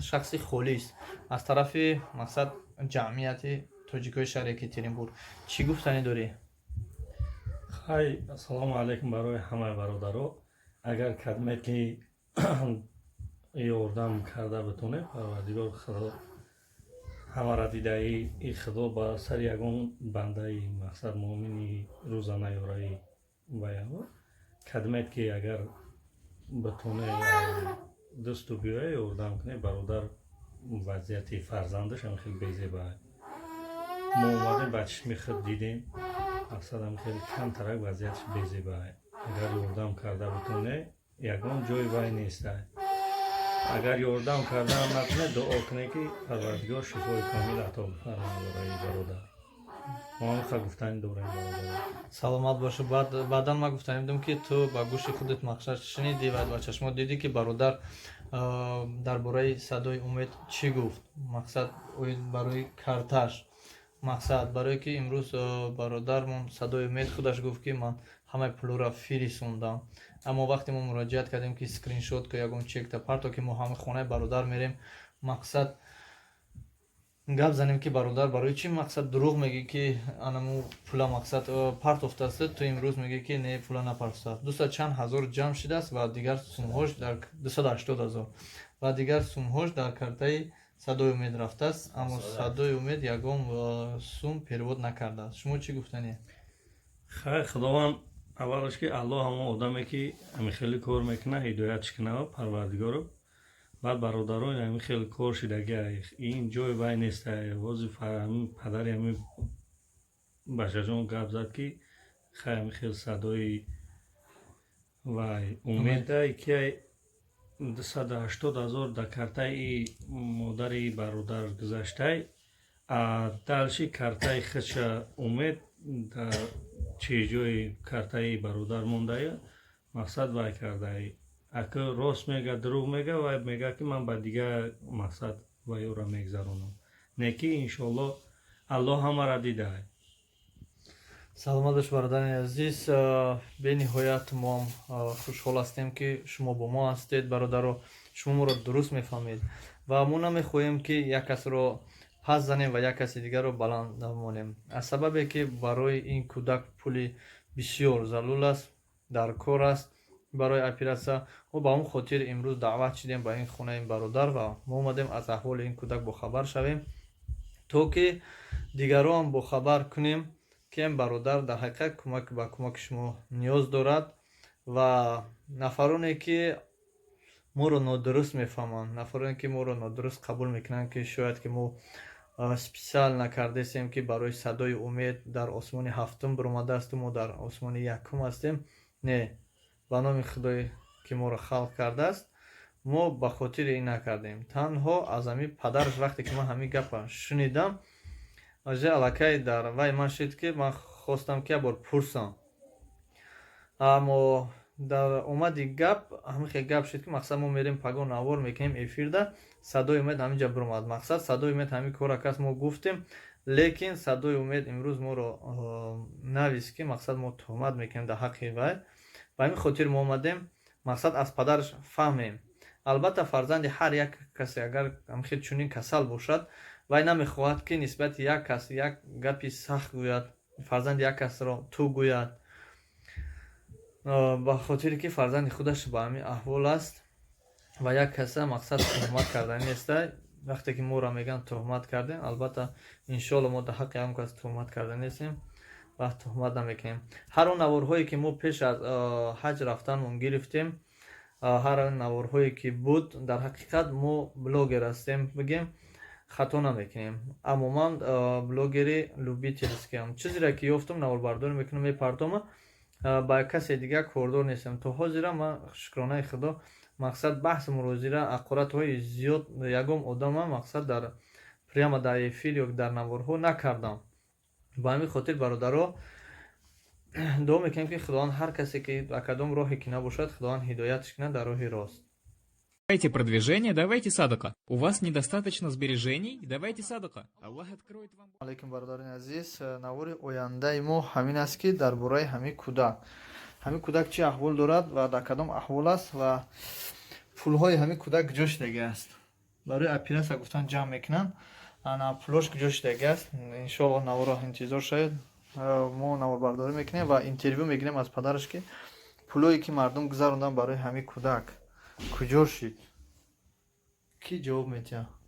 Шахси холис аз тарафи, мақсад, ҷамъияти тоҷикои шаҳри Екатеринбург чӣ гуфтанӣ дорӣ? Хай, ассалому алайкум барои ҳамаи бародаро. Агар кадме ки ёрдам карда битонем, Парвардигор Худо ҳамаро дидаи, и Худо ба сари ягон бандаи, мақсад, муъмини рӯза наёраи ваяво. Кадмет ки агар битоне, дӯсту биёя, ёрдам куне. Бародар, вазъияти фарзандаш ҳам хеле безеба. Мо омадем, ба чишми худ дидем, мақсад, ҳам хеле камтарак вазъияташ безеба. Агар ёрдам карда битоне, ягон ҷои вай неста. Агар ёрдам кардаам натоне, дуо куне, ки Парвардигор шифои комил ато бифармояд барои бародар. Мо ҳамин гуфтанӣ дорем, бародар. Саломат боша. Баъдан ман гуфтанӣ будам, ки ту ба гӯши худат, мақсад, шунидӣ ва ба чашмот дидӣ, ки бародар дар бораи «Садои умед» чӣ гуфт, мақсад, оид барои карташ, мақсад, барое ки имрӯз бародармон «Садои умед» худаш гуфт, ки ман ҳамаи пулҳоро фирисондам. Аммо вақте мо муроҷиат кардем, ки скриншот ка, ягон чекта парто, ки мо ҳама хонаи бародар мерем, мақсад, гап занем, ки бародар, барои чӣ, мақсад, дурӯғ мегӣ, ки анаму пула, мақсад, партофтааст? Ту имрӯз мегӣ, ки не, пула напартофтааст. Дусад чанд ҳазор ҷамъ шидааст ва дигар сумҳош дар 280 000 ва дигар сумҳош дар картаи «Садои умед» рафтааст, аммо «Садои умед» ягон сум перевод накардааст. Шумо чӣ гуфтанед? Хай, Худованд, аввалаш ки Аллоҳ ҳамон одаме ки ҳамин хеле кор мекунад, ҳидоятш кунад Парвардигоро. Баъд, бародарон, ҳамин хеле кор шидаги, ин ҷои вай нест. Ҳози падари ҳамин бачаҷон гап зад, ки хай, ҳамин хел «Садои вай умедай» ки 280 000 дар картаи модари бародар гузаштай, а дальше картаи худша Умед дар чи ҷои картаи бародар мондая, мақсад, вай кардай. Ака рост мега, дурӯғ мега, вай мега, ки ман ба дигар, мақсад, вайёра мегзаронам. Не ки иншоалло Аллоҳ ҳамаро дидай. Саломат бош, бародари азиз. Бениҳоят моам хушҳол ҳастем, ки шумо бо мо ҳастед. Бародаро, шумо моро дуруст мефаҳмед ва мо намехоҳем, ки як касро пас занем ва як каси дигарро баланд намонем, аз сабабе ки барои ин кӯдак пули бисёр зарур аст, дар кор аст барои оператсия. Мо ба он хотир имрӯз даъват шудем ба ин хонаи бародар ва мо омадем аз аҳволи ин кӯдак бохабар шавем, то ки дигароам бохабар кунем, ки ин бародар дар ҳақиқат кӯмак ба кӯмаки шумо ниёз дорад. Ва нафароне ки моро нодуруст мефаҳманд, нафароне ки моро нодуруст қабул мекунанд, ки шояд ки мо специально кардесем, ки барои «Садои умед» дар осмони ҳафтум биромадаасту мо дар осмони якум ҳастем, не, ба номи Худое ки моро халқ кардааст, мо ба хотири ин накардем. Танҳо аз ҳамин падараш вақте ки ман ҳамин гапа шунидам, уже аллакай дар вай ман шуд, ки ман хостам, ки як бор пурсам. Аммо дар омади гап ҳамин хел гап шуд, ки, мақсад, мо мерем, пагоҳ навор мекунем эфирда, «Садои умед» ҳамин ҷа биромад. Мақсад, «Садои умед» ҳамин кора кас мо гуфтем, лекин «Садои умед» имрӯз моро навист, ки, мақсад, мо туҳмат мекунем дар ҳаққи вай. Ба ҳамин хотир мо омадем, мақсад, аз падараш фаҳмем. Албатта, фарзанди ҳар як касе агар ҳамхел чунин касал бошад, вай намехоҳад, ки нисбати як кас як гапи сахт гӯяд, фарзанди як касро ту гӯяд, ба хотире ки фарзанди худаш ба ҳамин аҳвол аст ва як каса, мақсад, туҳмат карданӣ неста. Вақте ки моро мегӯянд, туҳмат кардем, албатта, иншоалло, мо дар ҳаққи ҳам кас туҳмат карда нестем ва туҳмат намекунем. Ҳар он наворҳое ки мо пеш аз ҳаҷ рафтанмон гирифтем, ҳар он наворҳое ки буд, дар ҳақиқат мо блогер ҳастем бигем, хато намекунем. Аммо ман блогери любительский ам. Чизере ки ёфтам, наворбардорӣ мекунам, мепартома, ба касе дигар кордор нестам. То ҳозира ман, шукронаи Худо, мақсад, баҳсу мурозира, ҳақоратҳои зиёд ягон одама, мақсад, дар прямо дар эфир ё дар наворҳо накардам. Ба ҳамин хотир, бародаро, дуо мекунем, ки Худованд ҳар касе ки ба кадом роҳе ки набошад, Худованд ҳидоятш кунад дар роҳи рост. Давайте продвижение, давайте садака. У вас недостаточно сбережений? Давайте садака. Аллах откроет вам. Алейкум, бародарони азиз. Навори ояндаи мо ҳамин аст, ки дар бораи ҳамин кӯдак, ҳамин кӯдак чӣ аҳвол дорад ва дар кадом аҳвол аст ва пулҳои ҳамин кӯдак куҷо шудагӣ аст. Барои операция гуфтан ҷамъ мекунанд. Ана пулош куҷо шидаги аст? Иншоаллоҳ, наворо интизор шавед. Мо наворбардорӣ мекунем ва интервю мегирем аз падараш, ки пулое ки мардум гузаронданд барои ҳамин кӯдак, куҷо шид? Кӣ ҷавоб метиҳад?